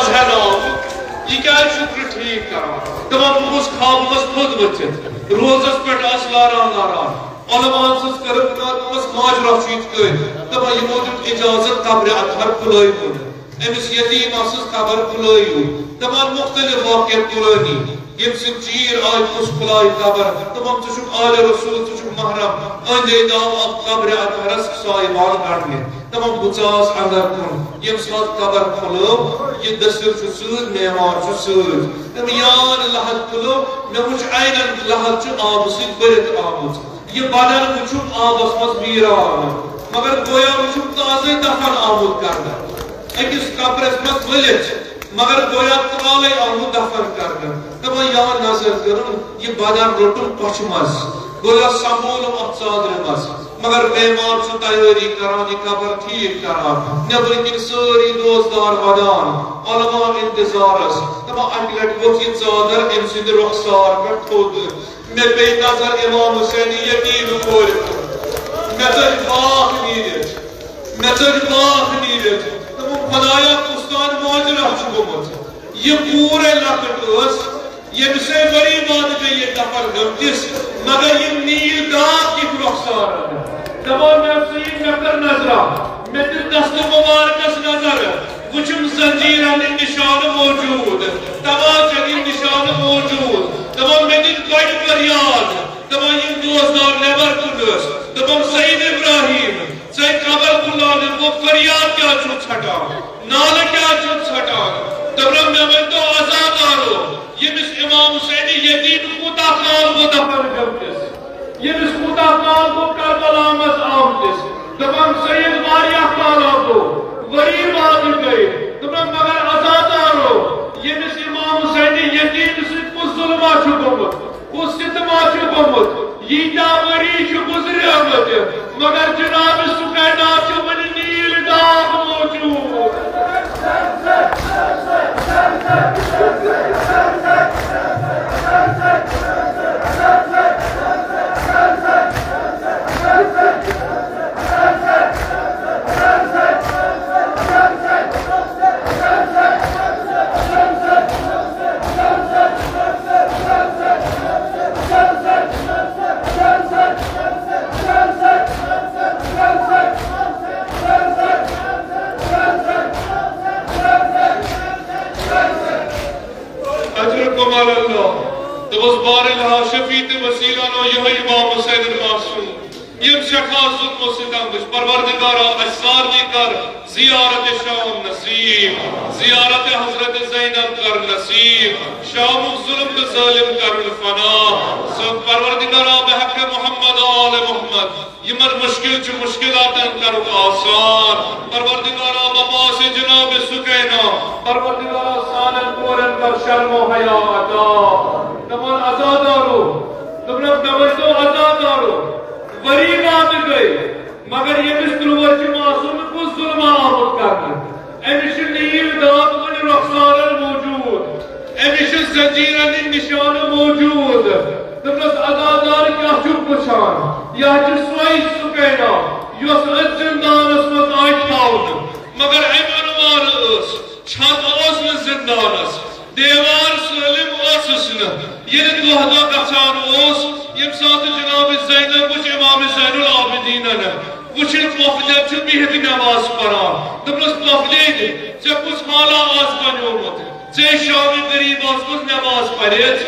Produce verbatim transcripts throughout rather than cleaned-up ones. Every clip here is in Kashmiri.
چھَنہٕ آمُت، یہِ کیٛازِ چھُکھ نہٕ ٹھیٖک کران؟ دَپان، بہٕ گوٚژھ خوابہٕ منٛز تھوٚد ؤتھِتھ، روزس پٮ۪ٹھ آسہٕ لاران لاران۔ علماءن سٕنٛز کٔرٕکھ کتھ، دوٚپمس، ماجرا چھُ یِتھ کٔنۍ۔ دَپان، یِمو دیُت اجازت قبرِ اطہر کھُلٲوِتھ۔ أمِس یتیٖم آسٕس قبر کھُلٲوِو۔ دَپان، مُختٔلِف واقعہ قرآنی، ییٚمہِ سۭتۍ چیٖر آے، کُس کھُلایہِ قبر۔ دَپان، ژٕ چھُکھ آلِ رسول، ژٕ چھُکھ محرم۔ أنٛدۍ أنٛدۍ آو اکھ قبرِ اطہرس سایبان کڑنہِ۔ دَپان، بہٕ ژاس اندر کُن۔ ییٚمہِ ساتہٕ قبر کھُلٲو، یہِ دٔسِل چھُ سۭتۍ، معمار چھُ سۭتۍ۔ تٔمۍ یان لحد کھُلٲو، مےٚ وُچھ عینن لحد چھُ آبہٕ سۭتۍ بٔرِتھ آمُت۔ یہِ بدن وُچھُم آبس منٛز ویران، مگر گویا وُچھُم تازَے دفن آمُت کرنہٕ۔ أکِس قبرس منٛز ؤلِتھ، مگر گویا ترالے آمُت دفن کرنہٕ۔ دَپان، یا نظر کٔرٕم، یہِ بدن روٚٹُم پۄچھِ منٛز، گویا سنبھولُم اتھ ژادرِ منٛز۔ مگر معمار چھُ تیٲری کران، یہِ قبر ٹھیٖک کران۔ نیبرٕ کِنۍ سٲری دوستدار ودان، علماء انتظارس۔ دَپان، اکہِ لٹہِ ووٚتھ یہِ ژادر أمۍ سٕنٛدِ رۄخسار پٮ۪ٹھ تھوٚد۔ مےٚ پیٚیہِ نظر امام حسینہِ یتیٖم کورِ کُن۔ مےٚ ژٔج باکھ نیٖرِتھ۔ مےٚ ژٔج باکھ نیٖرِتھ۔ دوٚپُم، خدایا، کُس تام ماجرا چھُ گوٚمُت۔ یہِ کوٗر ہے لۄکٕٹ ٲس، ییٚمِس ہے ؤری وادٕ گٔیہِ یہِ دفن گٔمتِس، مگر یِم نیٖل داغ کِتھ رۄخسارن۔ دَپان، مےٚ ژٕ یہِ مےٚ کٔر نظرا، مےٚ دِژ دستہٕ مُبارکس نظر، وُچھُم زنجیرن ہٕنٛدۍ نِشانہٕ موجود، تواچن ہٕنٛدۍ نِشانہٕ موجود۔ دَپان، مےٚ دِتۍ گۄڈٕ فریاد، دَپان، یِم دوستدار نٮ۪بر کُن ٲسۍ۔ دَپان، سید ابراہیم، ژےٚ قبر کُن لانہٕ گوٚو، فریاد کیٛازِ چھُکھ ژھٹان؟ نالہٕ کیٛازِ چھُکھ ژھٹان؟ دَپان، مےٚ ؤنۍ تو عزادارو، ییٚمِس امام حسینہِ یتیٖم کوٗتاہ کال گوٚو دفن گٔمتِس؟ ییٚمِس کوٗتاہ کال گوٚو کربلا منٛز آمتِس؟ دَپان، سید، واریاہ کال آو گوٚو، ؤری وادٕ گٔے۔ دَپان، مگر عزادارو، ییٚمِس امام حسینہِ یتیٖم سۭتۍ کُس ظُلما چھُ گوٚمُت، کُس ستما چھُ گوٚمُت، ییٖتیٛاہ ؤری چھِ گُزریمٕتۍ، مگر جناب سُکینہ چھِ وُنہِ نیٖل داغ موجود۔ اجرکم علی اللہ۔ دوٚپُس، بارِالحق شفیع تہٕ وسیلہ نو یِہوٚے امام حسین معصوم، ییٚمۍ سٮ۪ٹھاہ ظلم و ستم وٕچھ۔ پروردگارا، اَسہِ سارنٕے کر زیارت شام نصیب، زیارت حضرت زینب کر نصیب، شامُک ظلم تہٕ ظٲلم کرُن فنا۔ سُہ پروردگارا، بحق محمد آل محمد، یِمن مُشکِل چھُ مُشکِلاتن کرُکھ آسان۔ پروردگارا، بپاسے جناب سُکینہ۔ پروردگارا، سانٮ۪ن کورٮ۪ن کر شرم و حیا عطا۔ دَپان، عزادارو، دوٚپنَکھ، مےٚ ؤنۍ تو عزادارو، ؤری وادٕ گٔے، مگر ییٚمِس تُلوَر چھِ معصوٗم، کُس ظُلما آمُت کرنہٕ؟ أمِس چھِ نیٖل داغ وُنہِ رۄخسارن موجود۔ أمِس چھِ زنجیٖرن ہٕنٛدۍ نِشانہٕ موجود۔ دوٚپنَس، عزادار کیٛاہ چھُکھ وٕچھان؟ یہِ حظ چھِ سۄے سُکینہ، یۄس أتھۍ زِندانَس منٛز آیہِ تھاونہٕ۔ مگر اَمہِ اَنوارٕ ٲس، چھَت اوس نہٕ زِندانَس، دیوار سٲلِم اوسُس نہٕ۔ ییٚلہِ دۄہ دۄہ گژھان اوس، ییٚمہِ ساتہٕ جناب زینب وٕچھ امام زین العابدینن، وٕچھِن پۄپھٕ دٮ۪د چھُ بِہِتھ نٮ۪ماز پران۔ دوٚپنَس، پۄپھٕ دٮ۪د، ژےٚ کُس حالا آز بنیومُت؟ ژےٚ شامہِ غریٖبس منٛز نٮ۪ماز پرے،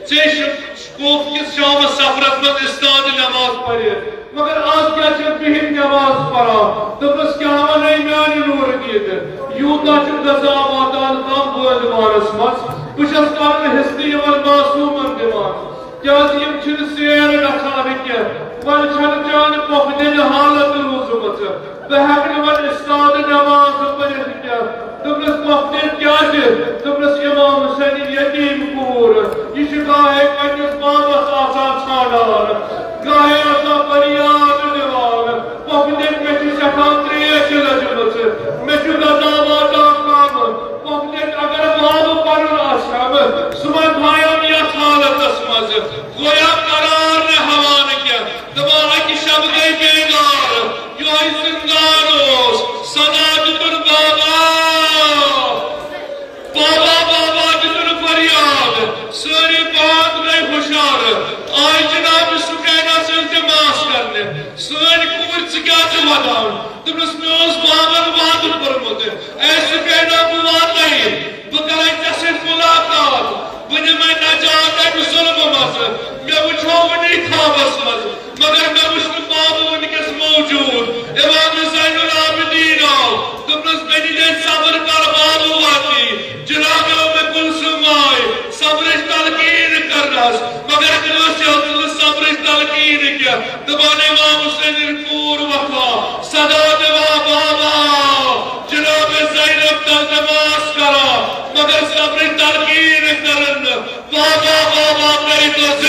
ژےٚ ش-، کوفہٕ کِس شامس سفرس منٛز استاد نٮ۪ماز پرے، مگر آز کیٛاہ چھَکھ بِہِتھ نٮ۪ماز پران؟ دوٚپنَس، کیٛاہ وَنَے میٛانہِ نوٗرٕ دیٖدٕ، یوٗتاہ چھُ غذا واتان کم بٲدوانس منٛز، بہٕ چھَس پنُن حصہٕ تہِ یِمن معصوٗمن دِوان۔ کیٛازِ یِم چھِنہٕ سیر گژھان کینٛہہ۔ وۄنۍ چھَنہٕ چانہِ پۄپھٕ دٮ۪دِ حالت روٗزمٕژ۔ بہٕ ہٮ۪کہٕ نہٕ وۄنۍ استاد نٮ۪ماز پٔرِتھ کینٛہہ۔ دوٚپنَس، پۄپھٕ دٮ۪د کیٛازِ؟ دوٚپنَس، امام حسینٕنۍ یتیٖم کوٗر۔ یہِ چھِ گاہے پنٛنِس بابَس آسان ژھانٛڈان، گاہے آسان فریاد دِوان۔ پۄپھٕ دٮ۪د، مےٚ چھِ سٮ۪ٹھاہ ترٛیش لٔجمٕژ، مےٚ چھُ غذا واتان کم۔ پۄپھٕ دٮ۪د، اگر بابہٕ پَنُن آسہِ ہم، سُہ ما تھایَم یَتھ حالتَس منٛز؟ گویا قرار نہٕ ہٮ۪وان کینٛہہ۔ دَپان، اَکہِ شب گٔے بیدار، یِہوٚے زِندان اوس، صدا دیُتُن، بابا، واتان۔ دوٚپنَس، مےٚ اوس بابن وعدٕ کوٚرمُت، اے سُکینہ، بہٕ واتَے، بہٕ کَرَے ژےٚ سۭتۍ مُلاقات، بہٕ دِمَے نجات اَمہِ ظُلمہٕ منٛزٕ۔ مےٚ وٕچھو وٕنی خوابَس منٛز، مگر مےٚ وٕچھ نہٕ بابہٕ وٕنکیٚس موجوٗد۔ امام زین العابدین آو، دوٚپنَس، بیٚنہِ گٔے صبر کر، بابہٕ واتی۔ جناب ام کلثوم آے صبرٕچ تلقین کرنس، مگر تٔمۍ ٲس یژھ نہٕ صبرٕچ تلقین کینٛہہ۔ دپان، امام حسین کوٗر وۄتھان، صدا دِوان، بابا۔ جناب زینب تلتماس کران، مگر صبرٕچ تلقین کرن نہٕ۔ بابا، بابا کٔرِتھ